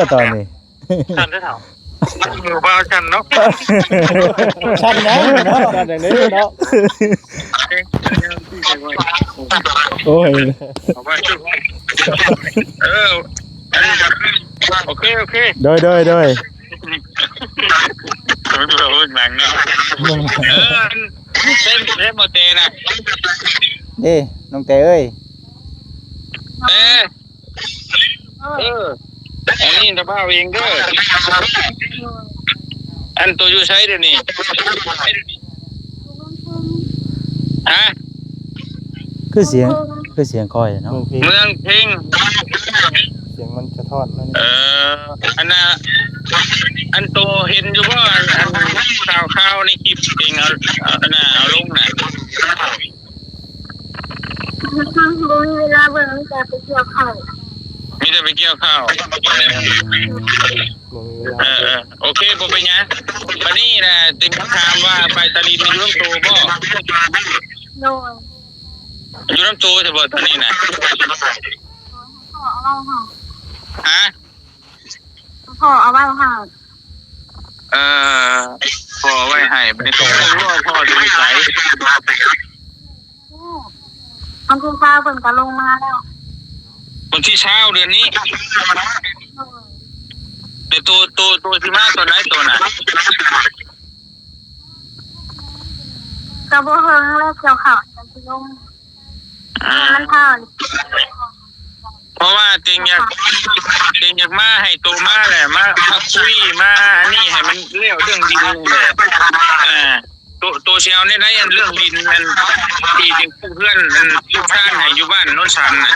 ບໍ່ຕອນນີ້? ສັ່ນເດີ້ເຖົ້າ. ມືເບົາສັ່ນເນາະ. ສັ່ນແລ້ວເນາະ ສັ່ນຈັ່ງໃດເນາະ. ໂອ້ຍ ເອົາໄວ້ ເອີ ໂອເຄ ໂອເຄ ໂດຍ ໂດຍ ໂດຍ. ເບິ່ງໜັງເນາະ. ເອີ ເປັນ ເປັນບໍ່ແຕ່ນະ ເດ້ ນ້ອງແຕ່ເອີຍ ແຕ່ ເອີ ອັນນີ້ຕາພາວເອງເດີ້. ອັນໂຕຢູ່ໃສດຽວນີ້? ຮະ? ຄືສຽງ ຄືສຽງຂ້ອຍເນາະ. ເມືອງເພັງ ສຽງມັນສະທ້ອນ. ເອີ ອັນນ່າ ອັນໂຕເຫັນຢູ່ບໍ່ ອັນ ອັນຂ່າວໆໃນຄລິບເອງເອົາ ອັນນ່າ ເອົາລົງນະ? ບໍ່ມີເວລາເບິ່ງ ມີແຕ່ໄປກ່ຽວເຂົ້າ. ມີ ຈະໄປກ່ຽວເຂົ້າ. ບໍ່ມີເວລາ. ເອີໆ ໂອເຄ ບໍ່ເປັນຫຍັງ. ບັດນີ້ນະ ຕິງຖາມວ່າ ໄປຕະລິດນີ້ຢູ່ນຳໂຕບໍ່? ໂດຍ. ຢູ່ນຳໂຕຊະບໍ່ຕອນນີ້ນະ? ໂດຍ. ພໍ່ເອົາໄວ້ໃຫ້. ຮະ? ພໍ່ເອົາໄວ້ໃຫ້. ເອີ ພໍ່ເອົາໄວ້ໃຫ້. ບັດນີ້ຕ້ອງຮູ້ວ່າພໍ່ຈະຢູ່ໃສ? ວັນທີຊາວເພິ່ນກໍລົງມາແລ້ວ. ວັນທີຊາວເດືອນນີ້? ໂດຍ. ແຕ່ໂຕ ໂຕ ໂຕຊິມາຕອນໃດໂຕນະ? ກໍບໍ່ເຖິງແລ້ວ ກ່ຽວເຂົ້າກໍຊິລົງ. ອືມ ມັນເທົ່ານີ້ ເພາະວ່າເຕັງຢາກ ເຕັງຢາກມາໃຫ້ໂຕມາແຫຼະ ມາ ມາຄຸຍ ມາອັນນີ້ໃຫ້ມັນແລ້ວເລື່ອງດິນນີ້ແຫຼະ. ເອີ ໂຕ ໂຕຊິເອົາແນວໃດ ອັນເລື່ອງດິນນັ້ນ ທີ່ເຕັງປູກເຮືອນ ອັນ ປູກຊານໃຫ້ຢູ່ບ້ານໂນນສັນນະ?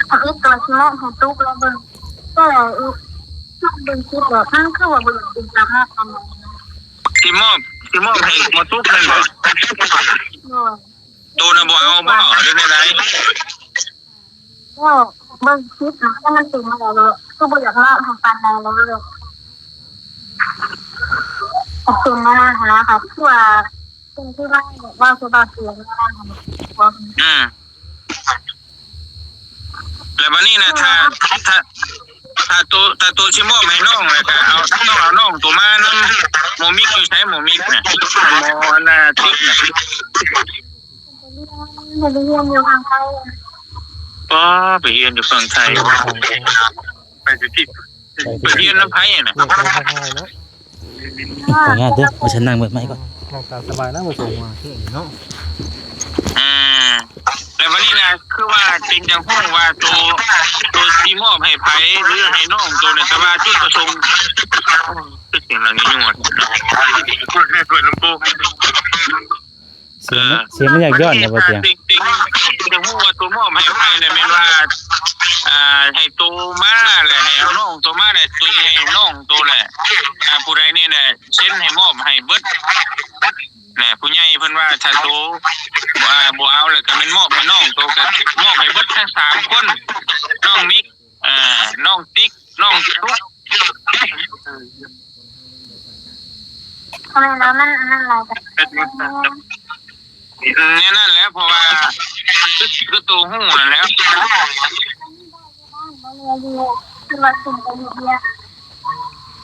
ເຮັດຕົວຊິມອບໃຫ້ຕຸກລາວເບິ່ງ ແຕ່ເບິ່ງຄລິບແລ້ວ ມັນຄືວ່າບໍ່ຢາກເປັນຕາຮັກປານໃດ. ຊິມອບ ຊິມອບໃຫ້ໝໍຕຸກແມ່ນບໍ່? ໂດຍ. ໂຕນະບໍ່ເອົາບໍ່ ຫຼືແນວໃດ? ໂອ້ ເບິ່ງຄລິບນະ ມັນເປັນແນວໃດ ຄືບໍ່ຢາກເວົ້າໃຫ້ຟັງແນວໃດເລີຍ. ເປັນມາຫັ້ນນະ ຄືວ່າ ເປັນທີ່ວ່າເວົ້າຄືວ່າເສຍເວລາ. ອືມ ແລ້ວບັດນີ້ນະ ຖ້າ ຖ້າ ຖ້າໂຕ ຖ້າໂຕຊິມອບໃຫ້ນ້ອງ ແລ້ວກະເອົາ ຕ້ອງເອົານ້ອງໂຕມານຳ. ໝໍມິກຢູ່ໃສ ໝໍມິກນະ? ໝໍອັນນ່າຕິກນະ. ໄປຮຽນຢູ່ຝັ່ງໄທ. ອໍ ໄປຮຽນຢູ່ຝັ່ງໄທ. ໄປຢູ່ທີ່ ໄປຮຽນນຳໃຜນະ? ຮຽນນຳພໍ່ເນາະ. ຂໍອະນຸຍາດເດີ ວ່າຊັ້ນນັ່ງເບິ່ງໄມ້ກ່ອນ ນັ່ງຕາມສະບາຍນະ ບໍ່ສົມວ່າເນາະ. ອືມ ແລ້ວບັດນີ້ນະ ຄືວ່າເຕັງຢາກຮູ້ວ່າໂຕ ໂຕຊິມອບໃຫ້ໃຜ ຫຼືໃຫ້ນ້ອງໂຕນີ້ ແຕ່ວ່າຈຸດປະສົງ ຄືສຽງເຫຼົ່ານີ້ຢູ່ ເປີດ ເປີດລຳໂພງ. ສຽງ ເອີ ສຽງມັນຢາກຍ້ອນນະບໍ່ຕຽງ. ເຕັງ ເຕັງຢາກຮູ້ວ່າໂຕມອບໃຫ້ໃຜ ແລ້ວແມ່ນວ່າ ອ່າ ໃຫ້ໂຕມາ ແລ້ວໃຫ້ເອົານ້ອງໂຕມາ ແລ້ວໂຕຊິໃຫ້ນ້ອງໂຕແຫຼະ ອ່າ ຜູ້ໃດນີ້ແຫຼະ ເຊັນໃຫ້ມອບໃຫ້ເບິດນະ. ຜູ້ໃຫຍ່ເພິ່ນວ່າຖ້າໂຕ ອ່າ ບໍ່ເອົາ ແລ້ວກໍແມ່ນມອບໃຫ້ນ້ອງໂຕ ກໍມອບໃຫ້ເບິດທັງສາມຄົນ ນ້ອງມິກ ອ່າ ນ້ອງຕິກ ນ້ອງຕຸກ. ເອີ ແລ້ວມັນອັນນັ້ນຫຼາຍ ອືມ ແນວນັ້ນແຫຼະ ເພາະວ່າ ຄື ຄືໂຕຮູ້ນັ້ນແຫຼະ.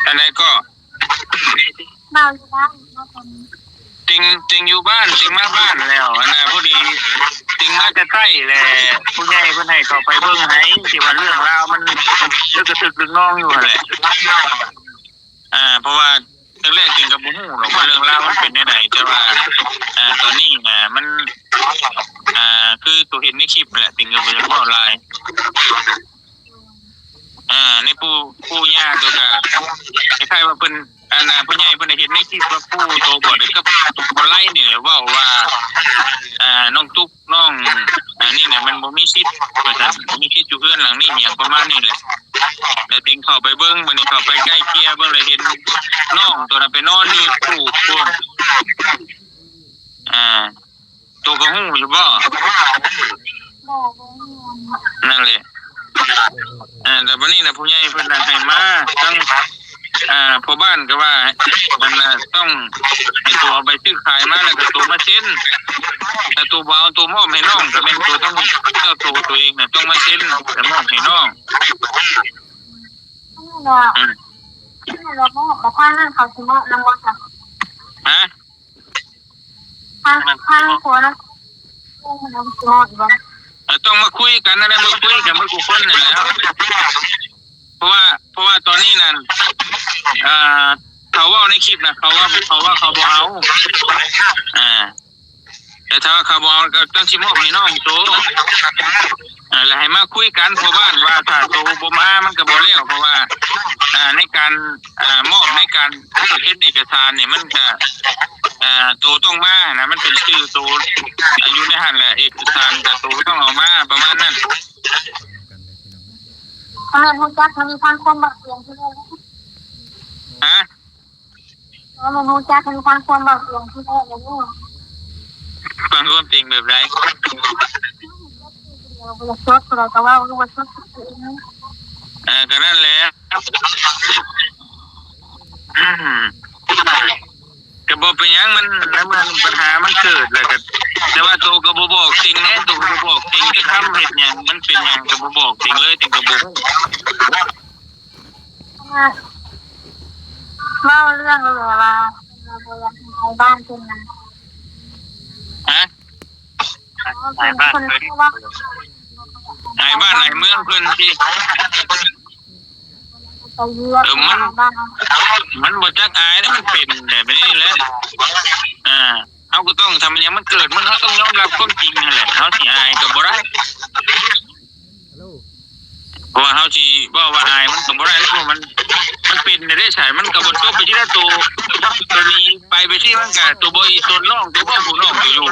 ອັນໃດກໍ? ເວົ້າຢູ່ບ້ານ ເຕັງ ເຕັງຢູ່ບ້ານ ເຕັງມາບ້ານແລ້ວ ອັນນ່າ ພໍດີເຕັງມາແຕ່ໃຕ້ແຫຼະ ຜູ້ໃຫຍ່ເພິ່ນໃຫ້ເຂົ້າໄປເບິ່ງໃຫ້ ທີ່ວ່າເລື່ອງລາວມັນລຶກກະທຶກດຶກນອງຢູ່ຫັ້ນແຫຼະ. ອ່າ ເພາະວ່າແລກໆ ເຕັງກໍບໍ່ຮູ້ດອກວ່າເລື່ອງລາວມັນເປັນແນວໃດ ແຕ່ວ່າ ອ່າ ຕອນນີ້ນະ ມັນ ອ່າ ຄືໂຕເຫັນໃນຄລິບແຫຼະ ເຕັງກໍບໍ່ຢາກເວົ້າຫຼາຍ. ອ່າ ໃນປູ່ ປູ່ຍ່າໂຕກະຄ້າຍໆວ່າເພິ່ນ ອັນນ່າ ຜູ້ໃຫຍ່ເພິ່ນໄດ້ເຫັນໃນຄລິບວ່າປູ່ໂຕບໍ່ໄດ້ກັບບໍ່ໄລນີ້ເວົ້າວ່າ ອ່າ ນ້ອງຕຸກ ນ້ອງອັນນີ້ນະ ມັນບໍ່ມີສິດວ່າຊັ້ນ ບໍ່ມີສິດຢູ່ເຮືອນຫຼັງນີ້ ຫຍັງປະມານນີ້ແຫຼະ. ແລ້ວຈຶ່ງເຂົ້າໄປເບິ່ງ ບັດນີ້ເຂົ້າໄປໄກ່ເກ່ຍເບິ່ງ ແລ້ວເຫັນນ້ອງໂຕນັ້ນໄປນອນຢູ່ປູ່ພຸ້ນ. ອ່າ ໂຕກໍຮູ້ຢູ່ບໍ່? ບໍ່ ບໍ່ຮູ້. ນັ້ນແຫຼະ ເອີ ແລ້ວບັດນີ້ນະ ຜູ້ໃຫຍ່ເພິ່ນນະໃຫ້ມາທັງ ອ່າ ພໍ່ບ້ານກໍວ່າ ອັນນ່າ ຕ້ອງໃຫ້ໂຕເອົາໃບຊື້ຂາຍມາ ແລ້ວກໍໂຕມາເຊັນ. ຖ້າໂຕບໍ່ເອົາ ໂຕມອບໃຫ້ນ້ອງ ກໍແມ່ນໂຕຕ້ອງເຈົ້າໂຕໂຕເອງນະ ຕ້ອງມາເຊັນ ແລ້ວມອບໃຫ້ນ້ອງ. ອືມ ແລ້ວທາງນັ້ນເຂົາຊິມອບນຳບໍ່? ຮະ? ທາງ ທາງຄົນ ເອີ ຕ້ອງມາຄຸຍກັນນັ້ນແຫຼະ ມາຄຸຍກັນເບິດທຸກຄົນນັ້ນແຫຼະ. ເພາະວ່າ ເພາະວ່າຕອນນີ້ນັ້ນ ເອີ ເຂົາເວົ້າໃນຄລິບນະ ເຂົາວ່າ ເຂົາວ່າເຂົາບໍ່ເອົາ ອ່າ ແຕ່ຖ້າວ່າເຂົາບໍ່ເອົາ ກໍຕ້ອງຊິມອບໃຫ້ນ້ອງໂຕ ອ່າ ແລ້ວໃຫ້ມາຄຸຍກັນພໍ່ບ້ານວ່າ ຖ້າໂຕບໍ່ມາ ມັນກໍບໍ່ແລ້ວ ເພາະວ່າ ອ່າ ໃນການ ອ່າ ມອບໃນການເຊັນເອກະສານນີ້ ມັນກະ ອ່າ ໂຕຕ້ອງມານະ ມັນເປັນຊື່ໂຕ ອ່າ ຢູ່ໃນຫັ້ນແຫຼະ ເອກະສານກະໂຕຕ້ອງເອົາມາ ປະມານນັ້ນ. ແມ່ນຮູ້ຈັກ ມັນມີທາງຄົນບາດເຈັບຢູ່ແລ້ວ. ຮະ? ແມ່ນຮູ້ຈັກ ມັນມີທາງຄົນບາດເຈັບຢູ່ແລ້ວ. ຟັງຄວາມຈິງແບບໃດ? ບໍ່ຢາກສົດ ຜູ້ໃດກໍເວົ້າ ຄືວ່າສົດ. ເອີ ກໍນັ້ນແຫຼະ ກໍບໍ່ເປັນຫຍັງ ມັນ ໃນເມື່ອບັນຫາມັນເກີດແລ້ວກໍ ແຕ່ວ່າໂຕກໍບໍ່ບອກເຕັງແດ່ ໂຕກໍບໍ່ບອກເຕັງຈັກຄຳ ເຮັດຫຍັງ ມັນເປັນຫຍັງກໍບໍ່ບອກເຕັງເລີຍ ເຕັງກໍບໍ່ຮູ້. ເວົ້າເລື່ອງແບບວ່າ ເຮົາບໍ່ຢາກໃຫ້ອ້າຍບ້ານເພິ່ນນະ. ຮະ? ອ້າຍບ້ານເພິ່ນ ອ້າຍບ້ານອ້າຍເມືອງເພິ່ນຕິ. ໄປຢ້ຽມ ເອີ ມັນ ອ້າຍບ້ານ ມັນບໍ່ຈັກອາຍເດ້ ມັນເປັນແບບນີ້ແຫຼະ. ອ່າ ເຮົາກໍຕ້ອງ ຖ້າມັນຫຍັງມັນເກີດ ມັນ ເຮົາຕ້ອງຍອມຮັບຄວາມຈິງຫັ້ນແຫຼະ ເຮົາຊິອາຍກໍບໍ່ໄດ້. ເພາະວ່າເຮົາຊິເວົ້າວ່າອາຍມັນກໍບໍ່ໄດ້ ເພາະມັນ ມັນເປັນໄດ້ໃສ ມັນກໍບໍ່ຈົບໄປທີລະໂຕ ໂຕນີ້ໄປ ໄປທີ່ມັນກໍໂຕບໍ່ອີ່ຕົນນ້ອງ ໂຕບໍ່ຜູ້ນ້ອງໂຕຢູ່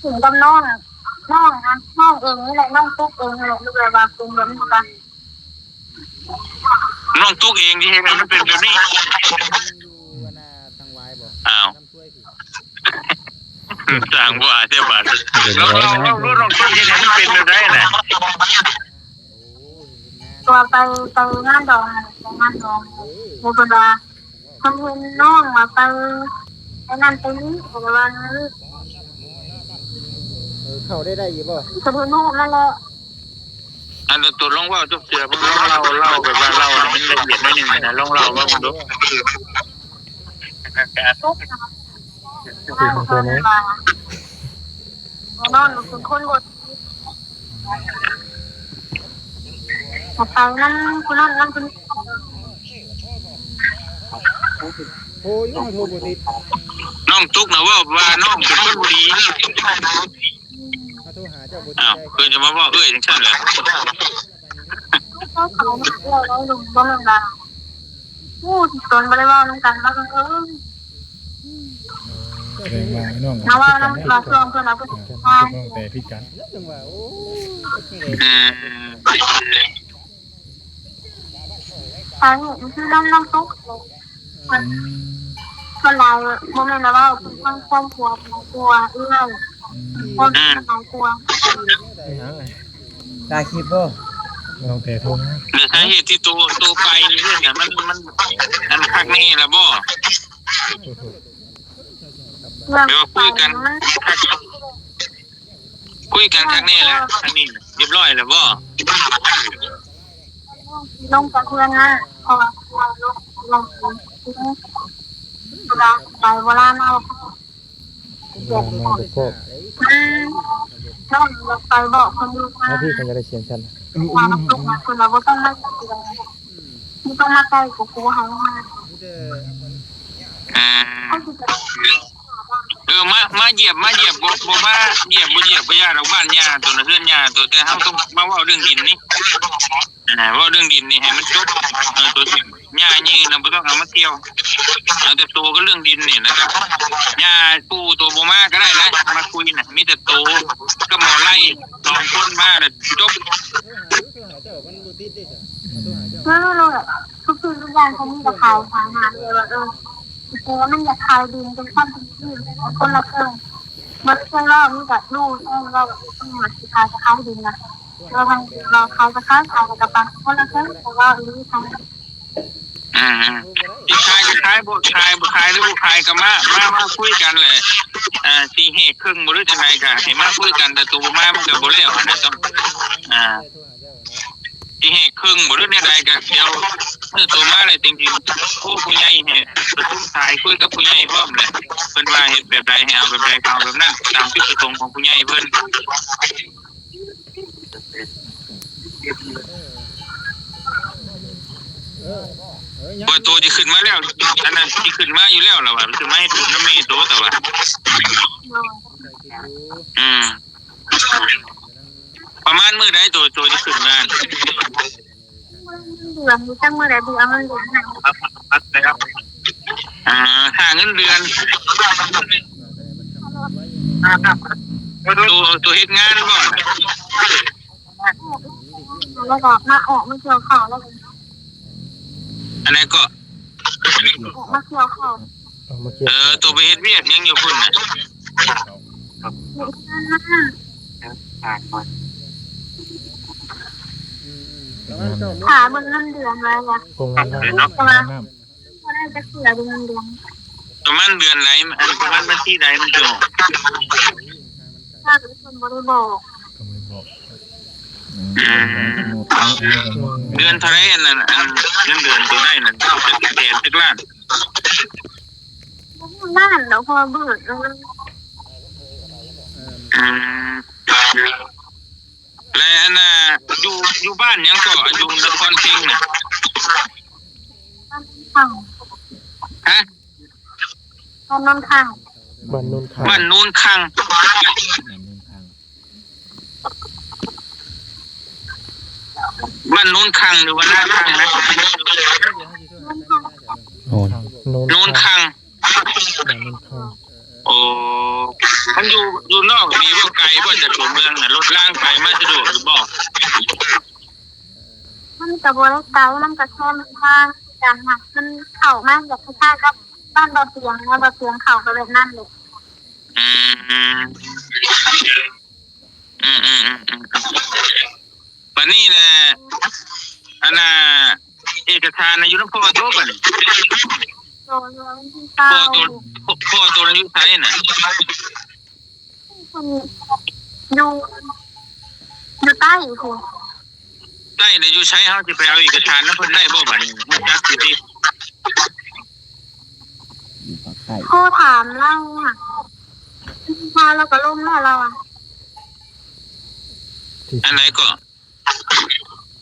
ຂຶ້ນກັບນ້ອງ ນ້ອງ ນ້ອງເອງນີ້ແຫຼະ ນ້ອງຕຸກເອງນີ້ແຫຼະ ຫຼືແບບວ່າເປັນແບບນີ້ກະ ນ້ອງຕຸກເອງທີ່ເຮັດໃຫ້ມັນເປັນແບບນີ້. ອ້າວ ສ້າງວ່າແທ້ບາດ ເປັນ ລອງ ລອງ ລອງ ລອງ ລອງເຮັດໃຫ້ມັນເປັນແບບໃດນະ? ຕົວໄປ ໄປງານດອງ ໄປງານດອງ ແລ້ວເພິ່ນວ່າ ເພິ່ນເຫັນນ້ອງວ່າໄປ ໄປນັ້ນໄປນີ້ ເພິ່ນວ່າ ເອີ ເຂົ້າໄດ້ ໄດ້ຢູ່ບໍ່? ເພິ່ນຮູ້ນັ້ນແຫຼະ. ອັນໂຕລອງເວົ້າຈັກເທື່ອເບິ່ງ ລອງເລົ່າ ເລົ່າແບບວ່າເລົ່າໃຫ້ມັນລະອຽດໜ້ອຍໜຶ່ງນະ ລອງເລົ່າເວົ້າເບິ່ງດູ. ເພິ່ນວ່າ ນ້ອງເປັນຄົນບໍ່ ບໍ່ໄປນຳຜູ້ນັ້ນນຳຜູ້ນີ້. ໂທຢູ່ ໂທບໍ່ຕິດ. ນ້ອງຕຸກນະເວົ້າວ່ານ້ອງເປັນຄົນບໍ່ດີ. ໂທຫາເຈົ້າບໍ່ຕິດ. ອ້າວ ຄືຈະມາເວົ້າເອື້ອຍຈັ່ງຊັ້ນແຫຼະ. ເຂົາເວົ້າເລື່ອງບໍ່ແມ່ນວ່າ ໂອ້ ຕົນບໍ່ໄດ້ເວົ້ານຳກັນ ມາບັງເອີນ. ແສດງວ່ານ້ອງ ມາເວົ້ານຳ ມາຊ່ວງເພິ່ນເອົາ ອ່າ ເພິ່ນເວົ້າແປຜິດກັນ. ອືມ ສາເຫດມັນຄືນ້ຳ ນ້ຳຕົກ. ອືມ ສ່ວນຫຼາຍບໍ່ແມ່ນວ່າເວົ້າເປັນທາງຄອບຄົວ ຄອບຄົວເອື້ອຍ ອືມ ຄອບຄົວ ຄອບຄົວ. ໄດ້ຫຍັງ ຖ່າຍຄລິບບໍ່? ນ້ອງແຕ່ໂທມາ. ແລ້ວສາເຫດທີ່ໂຕ ໂຕໄປນີ້ນະ ມັນ ມັນ ອັນຄັກແນ່ລະບໍ່? ເລື່ອງ ແບບວ່າຄຸຍກັນ ມັນ ຄຸຍກັນຄັກແນ່ແລ້ວ ອັນນີ້ຮຽບຮ້ອຍແລ້ວບໍ່? ລົງຈາກເຮືອນນະ ເພາະວ່າລົງ ລົງ ລາວໄປບໍ່ລາວມາບໍ່ພໍ້. ລາວມາບໍ່ພໍ້. ອືມ ນ້ອງຢາກໄປບອກເພິ່ນຢູ່ ເອົາ ພີ່ ເພິ່ນຢາກໄດ້ສຽງຊັ້ນ ວ່ານ້ອງຕົກນະ ເພິ່ນວ່າບໍ່ຕ້ອງມາ ບໍ່ຕ້ອງມາໃກ້ ກູ ກູໃຫ້ມາ. ອືມ ເອີ ມາ ມາຢຽບ ມາຢຽບ ບໍ່ ບໍ່ມາຢຽບ ບໍ່ຢຽບ ບໍ່ຢາດອກ ບ້ານຍ່າໂຕນະ ເຮືອນຍ່າໂຕ ແຕ່ເຮົາຕ້ອງມາເວົ້າເລື່ອງດິນນີ້ ອ່າ ເວົ້າເລື່ອງດິນນີ້ໃຫ້ມັນຈົບ. ເອີ ໂຕຊິຍ່າຍືນນະ ບໍ່ຕ້ອງເອົາມາກ່ຽວ ເອົາແຕ່ໂຕກັບເລື່ອງດິນນີ້ ແລ້ວກໍຍ່າປູ່ໂຕບໍ່ມາກໍໄດ້ນະ ມາຄຸຍນະ ມີແຕ່ໂຕກັບໝໍໄລ່ສອງຄົນມາແລ້ວຈົບ. ເອີ ທຸກສິ່ງທຸກຢ່າງເຂົາມີແຕ່ຂາຍ ຂາຍຫາເລີຍວ່າ ເອີ ແຕ່ວ່າມັນຢາກຂາຍດິນເປັນຄວາມເປັນຈິງ ຄົນລະເຄິ່ງ ໝົດເຊິ່ງເວົ້າ ມີແຕ່ຮູ້ເຊິ່ງເວົ້າວ່າ ເອີ ເພິ່ນວ່າຊິຂາຍກໍຂາຍດິນນະ ແລ້ວມັນເວົ້າຂາຍກໍຂາຍ ຂາຍແລ້ວກໍປັນຄົນລະເຄິ່ງ ແຕ່ວ່າອີ່ຫຼີຂາຍ ອືມ ຊິຂາຍກໍຂາຍ ບໍ່ຂາຍ ບໍ່ຂາຍ ຫຼືບໍ່ຂາຍກໍມາ ມາ ມາຄຸຍກັນແຫຼະ ອ່າ ຊິແຫກເຄິ່ງບໍ່ ຫຼືຈັ່ງໃດກໍໃຫ້ມາຄຸຍກັນ ແຕ່ໂຕບໍ່ມາມັນກໍບໍ່ແລ້ວຫັ້ນນະ ຕ້ອງ ອ່າ ຊິແຫກເຄິ່ງບໍ່ ຫຼືແນວໃດກໍດຽວ ເອີ ໂຕມາແລ້ວຈັ່ງຊິ ໂອ້ ຜູ້ໃຫຍ່ໃຫ້ປະຊຸມສາຍຄຸຍກັບຜູ້ໃຫຍ່ພ້ອມແຫຼະ ເພິ່ນວ່າເຮັດແບບໃດໃຫ້ເອົາແບບໃດກໍເອົາແບບນັ້ນ ຕາມຈຸດປະສົງຂອງຜູ້ໃຫຍ່ເພິ່ນ. ວ່າໂຕຈະຂຶ້ນມາແລ້ວ ອັນນັ້ນຊິຂຶ້ນມາຢູ່ແລ້ວລະວ່າ ຂຶ້ນມາເຮັດບຸນນຳແມ່ໂຕ ແຕ່ວ່າ ອືມ ປະມານມື້ໃດໂຕ ໂຕຈະຂຶ້ນມາ? ເດືອນ ຈັກມື້ໃດເດືອນມັນເດືອນໃຫ້ ອ່າ ຄ່າເງິນເດືອນ ໂຕ ໂຕເຮັດງານບໍ່? ແລ້ວກໍມາອອກມາກ່ຽວເຂົ້າ ແລ້ວກໍ ອັນໃດກໍ? ອອກມາກ່ຽວເຂົ້າ ອອກມາກ່ຽວ ເອີ ໂຕໄປເຮັດວຽກຫຍັງຢູ່ພຸ້ນນະ? ເຮັດງານນະ. ສາມມື້ ອືມໆ ປະມານເກົ້າໂມງ ຖ້າເບິ່ງເງິນເດືອນໄວ້ລະ ໂກງເງິນນຳ ເພາະວ່າບໍ່ໄດ້ຈັກເທື່ອເດ້ເງິນເດືອນ ປະມານເດືອນໃດ ອັນ ປະມານວັນທີໃດມັນຊິອອກ ທາງເພິ່ນບໍ່ໄດ້ບອກ ກໍບໍ່ໄດ້ບອກ ອືມ ເດືອນເທົ່າໃດ ອັນນັ້ນ ອັນເງິນເດືອນໂຕໃດນັ້ນ ຈັກແສນຈັກລ້ານ ບໍ່ຮູ້ລ້ານດອກ ເພາະວ່າເບີດ ອືມ ແລະ ອັນນ່າ ຢູ່ ຢູ່ບ້ານຫຍັງເກາະ ຢູ່ນະຄອນເພັງນະ? ບ້ານໂນນຄັງ ຮະ? ບ້ານໂນນຄັງ ບ້ານໂນນຄັງ ບ້ານໂນນຄັງ ບ້ານໂນນຄັງ ຫຼືວ່ານາຄັງນະ? ໂນນຄັງ ໂນນຄັງ ໂນນຄັງ ບ້ານໂນນຄັງ ໂອ້ ມັນຢູ່ ຢູ່ນອກນີ້ບໍ່ ໄກບໍ່ຈາກຕົວເມືອງນະ? ລົດລາງໄປມາສະດວກຢູ່ບໍ່? ມັນກະບໍ່ໄດ້ໄກ ມັນກະແຄ່ເສັ້ນທາງ ກະຫາກມັນເຂົ້າມາແບບຄ້າຍໆກັບບ້ານບໍ່ຕຽງ ແລ້ວບໍ່ຕຽງເຂົ້າກະແບບນັ້ນແຫຼະ ອືມ ອືມໆໆໆ ບາດນີ້ແຫຼະ ອັນນ່າ ເອກະສານນະຢູ່ນຳພໍ່ໂຕບາດນີ້ ໂດຍ ຢູ່ນຳພໍ່ ພໍ່ໂຕ ພໍ່ໂຕນະຢູ່ໃສນະ? ເພິ່ນຢູ່ ຢູ່ໃຕ້ພຸ້ນ ໃຕ້ນະຢູ່ໃສ? ເຮົາຊິໄປເອົາເອກະສານນຳເພິ່ນໄດ້ບໍ່ບາດນີ້? ຮູ້ຈັກຢູ່ຕິ? ຢູ່ພາກໃຕ້ ໂທຖາມລາວ ລາວ ລາວກະລົງແລ້ວລາວອະ ອັນໃດເກາະ?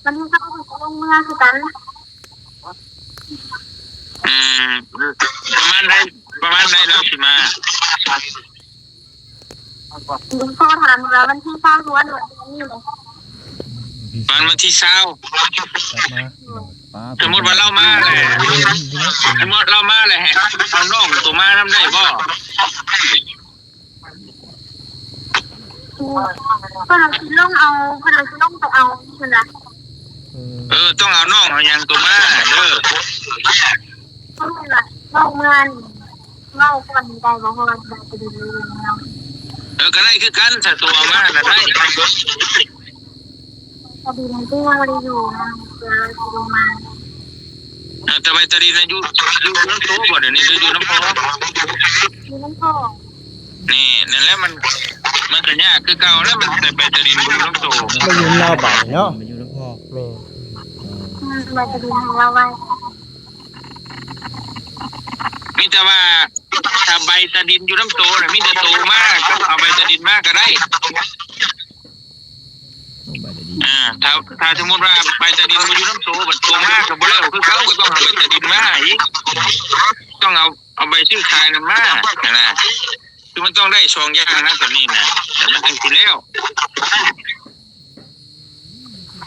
ວັນທີຊາວເພິ່ນກະລົງເມືອຄືກັນ ອືມ ປະມານໃດ ປະມານໃດລາວຊິມາ? ໂທຖາມວ່າວັນທີຊາວ ຫຼືວ່າເດືອນນີ້ແຫຼະ ປະມານວັນທີຊາວ ກັບມາ ໂດຍ ສົມມຸດວ່າລາວມາແລ້ວ ສົມມຸດລາວມາແລ້ວ ໃຫ້ເອົານ້ອງໂຕມານຳໄດ້ບໍ່? ເພິ່ນວ່າຊິລົງເອົາ ເພິ່ນວ່າຊິລົງໄປເອົາພຸ້ນນະ ອືມ ເອີ ຕ້ອງເອົານ້ອງເອົາຫຍັງໂຕມາເດີ ເພິ່ນວ່າເວົ້າເມື່ອນີ້ ເວົ້າກ່ອນນີ້ໄດ້ບໍ່? ເພາະວ່າຊິໄປດິນຢູ່ນຳ ເອີ ກະໄດ້ຄືກັນ ຖ້າໂຕເອົາມານະໄດ້ ຕາດິນທີ່ວ່າບໍ່ໄດ້ຢູ່ນະ ເພິ່ນວ່າຊິລົງມາ ເອີ ແຕ່ວ່າຕາດິນນະຢູ່ ຢູ່ນຳໂຕບໍ່ດຽວນີ້ ຫຼືຢູ່ນຳພໍ່? ຢູ່ນຳພໍ່ ນີ້ ນັ້ນແຫຼະ ມັນ ມັນກະຍາກຄືເກົ່າແຫຼະ ມັນໄປຕາດິນບໍ່ຢູ່ນຳໂຕ ໄປຢູ່ນຳລາວບາດນີ້ເນາະ ໄປຢູ່ນຳພໍ່ ແມ່ນ ອືມ ໄປຕາດິນໃຫ້ລາວໄວ້ ມີແຕ່ວ່າ ຖ້າໃບຕາດິນຢູ່ນຳໂຕນະ ມີແຕ່ໂຕມາ ເຈົ້າເອົາໃບຕາດິນມາກະໄດ້ ເອົາໃບຕາດິນ ອ່າ ຖ້າ ຖ້າສົມມຸດວ່າໃບຕາດິນບໍ່ຢູ່ນຳໂຕ ບັດໂຕມາກະບໍ່ແລ້ວຄືເກົ່າ ກະຕ້ອງເອົາໃບຕາດິນມາອີກ ຕ້ອງເອົາ ເອົາໃບຊື້ຂາຍນັ້ນມາຫັ້ນນະ ຄືມັນຕ້ອງໄດ້ສອງຢ່າງນະ ຕອນນີ້ນະ ແລ້ວມັນຈັ່ງຊິແລ້ວ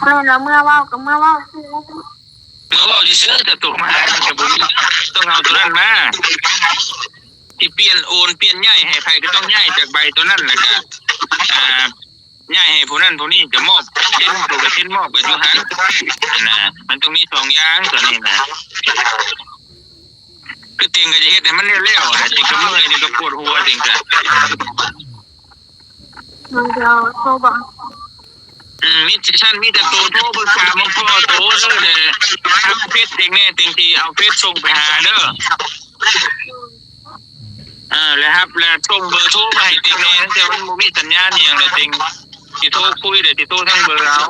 ແມ່ນວ່າເມື່ອເວົ້າກະເມື່ອເວົ້າຊື່ ເມື່ອເວົ້າຊື່ໆ ແຕ່ໂຕມາມັນກະບໍ່ມີ ຕ້ອງເອົາໂຕນັ້ນມາ ຊິປ່ຽນໂອນປ່ຽນຍ້າຍໃຫ້ໃຜກະຕ້ອງຍ້າຍຈາກໃບໂຕນັ້ນ ແລ້ວກະ ອ່າ ຍ້າຍໃຫ້ຜູ້ນັ້ນຜູ້ນີ້ກະມອບ ເຊັນ ໂຕກະເຊັນມອບກະຢູ່ຫັ້ນ ຫັ້ນນະ ມັນຕ້ອງມີສອງຢ່າງຕອນນີ້ນະ ຄືເຕັງກະຈະເຮັດໃຫ້ມັນແລ້ວໆ ຫັ້ນນະ ເຕັງກະເມື່ອຍ ເຕັງກະປວດຫົວ ເຕັງກະ ມັນຈະໂທບອກ ອືມ ມີແຕ່ຊັ້ນ ມີແຕ່ໂຕໂທປຶກສາໝູ່ພໍ່ໂຕເດີ ແລະ ຮັບເຟສເຕັງແດ່ ເຕັງຊິເອົາເຟສສົ່ງໄປຫາເດີ ເອີ ແລະ ຮັບ ແລະ ສົ່ງເບີໂທມາໃຫ້ເຕັງແດ່ ແຕ່ມັນບໍ່ມີສັນຍານອີ່ຫຍັງ ແລະ ເຕັງຊິໂທຄຸຍ ແລະ ຊິໂທທາງເບີເອົາ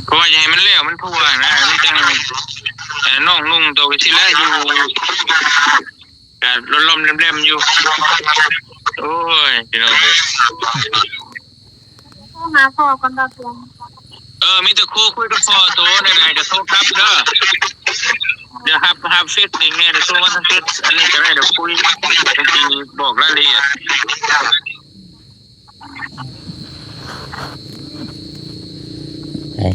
ເພາະວ່າຢາກໃຫ້ມັນແລ້ວມັນທົ່ວນະ ມັນຈັ່ງ ເອີ ນ້ອງນຸ່ງໂຕກະຊິແລະຢູ່ ກະລ່ອມໆແຫຼມໆຢູ່ ໂອ້ຍ ພີ່ນ້ອງເອີຍ ໂທຫາພໍ່ກ່ອນ ບໍ່ເປັນຫຍັງ ເອີ ມີແຕ່ຄຸຍ ຄຸຍກັບພໍ່ໂຕ ໄດ້ໆກະໂທກັບເດີ ດຽວຮັບ ຮັບເຟສເອງແດ່ ໂທມາທາງເຟສ ອັນນີ້ກະໄດ້ ດຽວຄຸຍ ຊິບອກລາຍລະອຽດ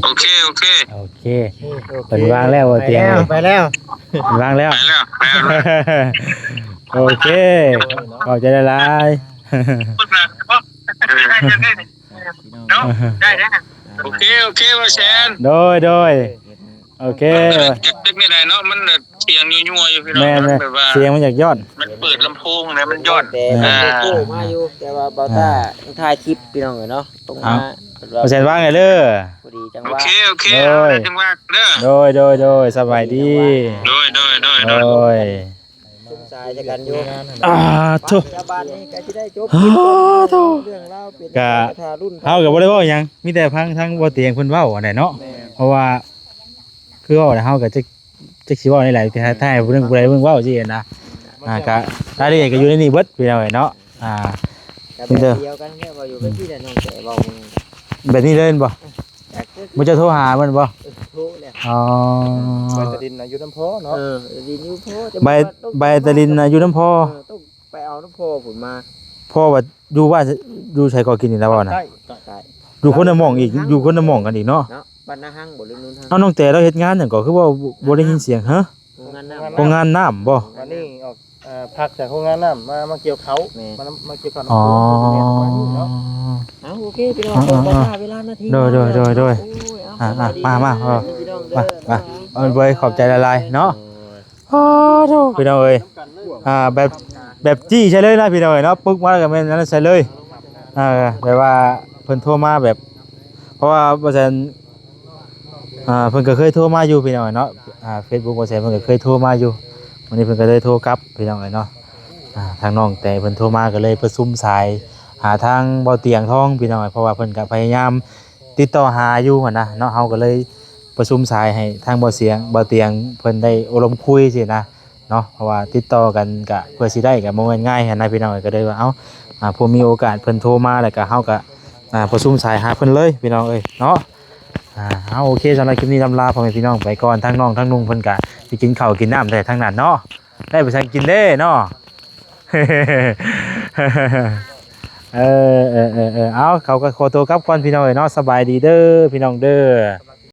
ໂອເຄ ໂອເຄ ໂອເຄ ໂອເຄ ເພິ່ນວາງແລ້ວ ບໍ່ຕຽງ ໄປແລ້ວ ເພິ່ນວາງແລ້ວ ໄປແລ້ວ ໄປແລ້ວ ໂອເຄ ຂອບໃຈຫຼາຍໆ ເນາະ ໄດ້ ໄດ້ ໂອເຄ ໂອເຄ ບ່າວແສນ ໂດຍ ໂດຍ ໂອເຄ ມັນກໍຈັກຈັ່ງໃດເນາະ ມັນແບບສຽງຍົວໆຢູ່ພີ່ນ້ອງ ແມ່ນໆ ມັນແບບວ່າ ສຽງມັນຢາກຍ້ອນ ມັນເປີດລຳໂພງນະ ມັນຍ້ອນ ແຕ່ ອ່າ ໂທມາຢູ່ ແຕ່ວ່າບ່າວຕ້າ ອ່າ ຖ່າຍຄລິບພີ່ນ້ອງເອີຍເນາະ ຕ້ອງມາ ເອົາ ເພິ່ນວ່າ ບໍ່ແຊນວ່າງໃດເດີ ພໍດີຈັງຫວະ ໂອເຄ ໂອເຄ ເອົາ ໄດ້ຈັງຫວະເດີ ໂດຍ ໂດຍ ໂດຍ ສະບາຍດີ ໂດຍ ໂດຍ ໂດຍ ໂດຍ ໂດຍ ສຸມສາຍໃສ່ກັນຢູ່ ອ່າ ໂທ້ ບາດນີ້ກໍຊິໄດ້ຈົບຄລິບ ໂອ້ ໂທ້ ເລື່ອງລາວເປັນ ກະ ເຮົາກໍບໍ່ໄດ້ເວົ້າຫຍັງ ມີແຕ່ຟັງທາງບໍ່ຕຽງເພິ່ນເວົ້າຫັ້ນແຫຼະເນາະ ແມ່ນ ເພາະວ່າ ຄືເວົ້າແລ້ວເຮົາກໍຈັກ ຈັກຊິເວົ້າແນວໃດ ແຕ່ຖ້າໃຫ້ຜູ້ໜຶ່ງຜູ້ໃດເບິ່ງເວົ້າຊີ້ນະ ອ່າ ກໍລາຍລະອຽດກໍຢູ່ໃນນີ້ເບິດພີ່ນ້ອງເອີຍເນາະ ອ່າ ກໍແບບດຽວກັນແຫຼະ ເວົ້າຢູ່ແບບນີ້ແຫຼະນ້ອງ ແຕ່ເວົ້າ ແບບນີ້ເລີຍແມ່ນບໍ່? ເອີ ບໍ່ ເຈົ້າໂທຫາເພິ່ນບໍ່? ເອີ ໂທແລ້ວ ອໍ ໃບຕາລິນນະຢູ່ນຳພໍ່ເນາະ ເອີ ຕາລິນຢູ່ພໍ່ ໃບ ໃບຕາລິນນະຢູ່ນຳພໍ່ ເອີ ຕ້ອງໄປເອົານຳພໍ່ພຸ້ນມາ ພໍ່ວ່າຢູ່ບ້ານ ຢູ່ໃສກໍກິນນີ້ລະເວົ້ານະ ໃຕ້ ໃຕ້ ຢູ່ຄົນລະໝ່ອງອີກ ຢູ່ຄົນລະໝ່ອງກັນອີກເນາະ ເນາະ ບ້ານນາຮັງບໍ່ ຫຼືນູນຮັງ ເອົາ ນ້ອງແຕ່ລາວເຮັດງານຫຍັງກໍ ຄືວ່າບໍ່ ບໍ່ໄດ້ຍິນສຽງ ຮະ? ໂຮງງານນ້ຳ ໂຮງງານນ້ຳບໍ່? ອັນນີ້ອອກ ເອີ ພັກຈາກໂຮງງານນ້ຳມາ ມາກ່ຽວເຂົ້າ ແມ່ນ ມາ ມາກ່ຽວເຂົ້າ ອໍ ນຳ ເປັນແມ່ນປະມານນີ້ເນາະ ເອົາ ໂອເຄ ພີ່ນ້ອງ ອ່າ ຂໍເວລານາທີ ໂດຍ ໂດຍ ໂດຍ ໂດຍ ໂອ້ຍ ເອົາ ອ່າ ມາ ມາ ເອີ ພີ່ນ້ອງເດີ ມາ ມາ ເອົາ ເອີ ຂອບໃຈຫຼາຍໆເນາະ ອໍ ໂທ້ ພີ່ນ້ອງເອີຍ ອ່າ ແບບ ແບບຈີ້ໃສ່ເລີຍນະ ພີ່ນ້ອງເອີຍເນາະ ປຶກມາແລ້ວກໍແມ່ນອັນນັ້ນໃສ່ເລີຍ ອ່າ ແບບວ່າເພິ່ນໂທມາແບບ ເພາະວ່າບໍ່ຊັ້ນ ອ່າ ເພິ່ນກໍເຄີຍໂທມາຢູ່ພີ່ນ້ອງເນາະ ອ່າ ເຟສບຸກບໍ່ແຊນເພິ່ນກໍເຄີຍໂທມາຢູ່ ມື້ນີ້ເພິ່ນກໍເລີຍໂທກັບພີ່ນ້ອງເນາະ ອ່າ ທາງນ້ອງແຕ່ເພິ່ນໂທມາກໍເລີຍປະຊຸມສາຍຫາທາງບໍ່ຕຽງທອງພີ່ນ້ອງ ເພາະວ່າເພິ່ນກໍພະຍາຍາມຕິດຕໍ່ຫາຢູ່ຫັ້ນນະເນາະ ເຮົາກໍເລີຍປະຊຸມສາຍໃຫ້ທາງບໍ່ສຽງ ບໍ່ຕຽງເພິ່ນໄດ້ໂອ້ລົມຄຸຍຊີ້ນະ ເນາະ ເພາະວ່າຕິດຕໍ່ກັນກະເພື່ອຊິໄດ້ກະບໍ່ແມ່ນງ່າຍຫັ້ນນະພີ່ນ້ອງເອີຍ ກໍເລີຍວ່າ ເອົ້າ ອ່າ ຜູ້ມີໂອກາດເພິ່ນໂທມາ ແລ້ວກະເຮົາກະ ອ່າ ປະຊຸມສາຍຫາເພິ່ນເລີຍພີ່ນ້ອງເອີຍເນາະ ອ່າ ເອົາ ໂອເຄ ສຳລັບຄລິບນີ້ລຳລາພໍ່ແມ່ພີ່ນ້ອງໄປກ່ອນ ທາງນ້ອງທາງນຸ່ງເພິ່ນກະຊິກິນເຂົ້າກິນນ້ຳແທ້ທາງນັ້ນເນາະ ໄດ້ໄປສັ່ງກິນເດ້ເນາະ ເອີ ເອີ ເອີ ເອີ ເອົາ ເຂົາກໍຂໍໂຕກັບກ່ອນພີ່ນ້ອງເອີຍເນາະ ສະບາຍດີເດີພີ່ນ້ອງເດີ.